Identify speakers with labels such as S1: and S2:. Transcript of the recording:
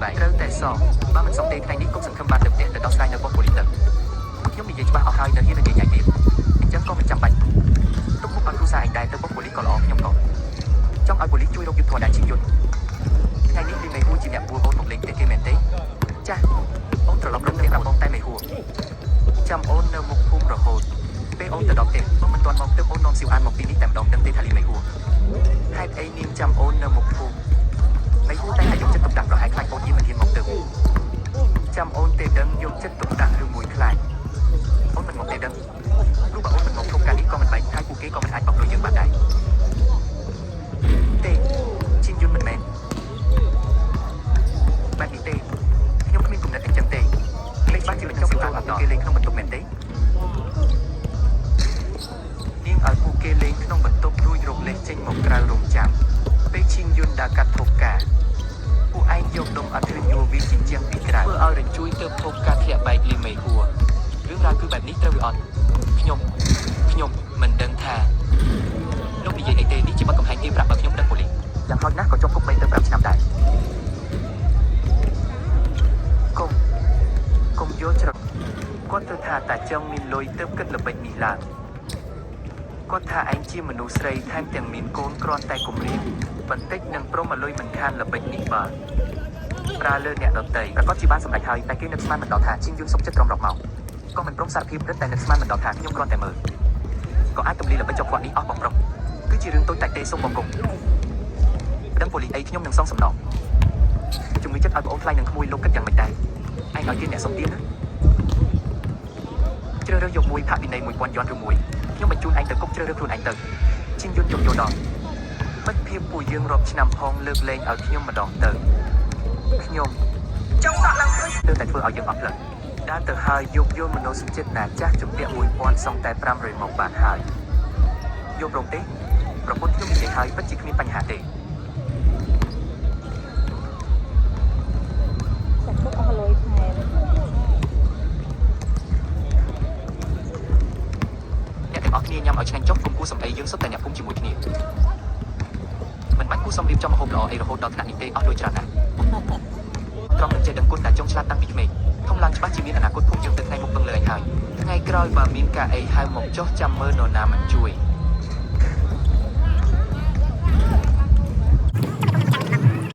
S1: បែកត្រូវតែសងបើមិនសងទេថ្ងៃនេះគុំសង្ឃឹមបានទៅផ្ទះទៅដោះស្រាយនៅប៉ុស្តិ៍ប៉ូលីសទៅខ្ញុំនិយាយច្បាស់អស់ហើយនៅហ៊ាននិយាយញ៉ៃទៀតអញ្ចឹងក៏មិនចាំបាច់ទុកមុខឲ្យគ្រួសារឯងដែរទៅប៉ុស្តិ៍ប៉ូលីសក៏ល្អខ្ញុំក៏ចង់ឲ្យប៉ូលីសជួយរកយុត្តិធម៌ដែរឈីងយុនថ្ងៃនេះលីមេហួរជាអ្នកបួលអូនមកលេងផ្ទះគេមែនទេចាស់អូនត្រឡប់រកផ្ទះប្រាប់បងតែមេហួរចាំអូននៅមុខភូមិរហូតពេលអូនទៅដល់ផ្ទះបងមិនទាន់មកទើបអូននាំស៊ីវអានមកទីនេះតែម្ដងដឹងទេថាលីមេហួរហេតុអីនាងចាំអូននៅមុខភូមិមេហួរតែយកចិត្តទុកដាក់ប្រហែលខ្លាចអូនយាមិនហ៊ានមកទៅចាំអូនទេដឹងយកចិត្តទុកដាក់ឬមួយខ្លាចអូនមិនមកទេដឹងព្រោះបើអូនមិនមកធំការនេះក៏មិនបែកហើយពួកគេក៏មិនអាចបោកលុយយើងបានដែរទេជីនយុនមិនមែនបែបនេះទេខ្ញុំគ្មានគំនិតអញ្ចឹងទេលេខបាច់ជាបញ្ចុះទទួលឲ្យពួកគេលេងក្នុងបន្ទប់មែនទេនាងឲ្យពួកគេលេងក្នុងបន្ទប់រួចរកលេសចេញមកក្រៅរោងចាំពេលឈីងយុនដើរកាត់ភពការពួកឯងយកដុំអធិញួរវាជញ្ជាំងពីក្រៅធ្វើឲ្យរញ្ជួយទៅភពការធ្លាក់បែកលីមេហួររឿងរ៉ាវគឺបែបនេះត្រូវឬអត់ខ្ញុំខ្ញុំមិនដឹងថាលោកនិយាយអីទេនេះជាបទកំហែងគេប្រាប់បើខ្ញុំដឹងប៉ូលីសយ៉ាងហោចណាស់ក៏ជាប់គុក3ទៅ5ឆ្នាំដែរកុំកុំយកច្រកគាត់ទៅថាតាចង់មានលុយទៅគិតល្បិចនេះឡើងគាត់ថាឯងជាមនុស្សស្រីថែមទាំងមានកូនគ្រាន់តែគំរាមបន្តិចនឹងព្រមឲ្យលុយមិនខានល្បិចនេះបើប្រើលើអ្នកដតីប្រកាសជាបានសម្រេចហើយតែគេនឹកស្មានមិនដល់ថាជាងយន្តសុកចិត្តត្រមរកមកក៏មិនព្រមសារភាពរឹតតែនឹកស្មានមិនដល់ថាខ្ញុំគ្រាន់តែមើលក៏អាចទម្លាយល្បិចចុកគាត់នេះអស់បងប្រុសគឺជារឿងតូចតាចទេសូមបងគុំដឹងប៉ូលីសអីខ្ញុំនឹងសងសំណងជំងឺចិត្តឲ្យប្អូនថ្លៃនឹងក្មួយលោកគិតយ៉ាងម៉េចដែរឯងឲ្យគេអ្នកសុំទានណាជ្រើសរើសយកមួយផាកវិន័យ1000យន់ឬមួយខ្ញុំបញ្ជូនឯងទៅគុកជ្រើសរើសខ្លួនឯងទៅជាងយន្តយកយកដល់មិត្តភាពពួកយើងរាប់ឆ្នាំផងលើកលែងឲ្យខ្ញុំម្ដងទៅខ្ញុំ
S2: ចុងសក់ឡើងស្រួយ
S1: ទើបតែធ្វើឲ្យយើងអស់ផ្លឹកដើរទៅហើយយកយល់មនោសញ្ចេតនាចាស់ជំពាក់1000សងតែ500មកបានហើយយកព្រមទេប្រពន្ធខ្ញុំនិយាយហើយពិតជាគ្មានបញ្ហាទេ
S3: ចាក់ទុកអស់លុយថែម
S1: អ្នកទាំងអស់គ្នាញ៉ាំឲ្យឆ្ងាញ់ចុះគុំគូសំអីយើងសុទ្ធតែអ្នកភូមិជាមួយគ្នាមិនបាច់គូសំរៀបចំម្ហូបល្អអីរហូតដល់ថ្នាក់នេះទេអស់លុយច្រើនណាស់ត្រង់នឹងចេះដឹងគុណដែលចង់ឆ្លាតតាំងពីក្មេងធំឡើងច្បាស់ជាមានអនាគតភូមិយើងទៅថ្ងៃមុខពឹងលើឯងហើយថ្ងៃក្រោយបើមានការអីហៅមកចុះចាំមើលនរណាមិនជួយ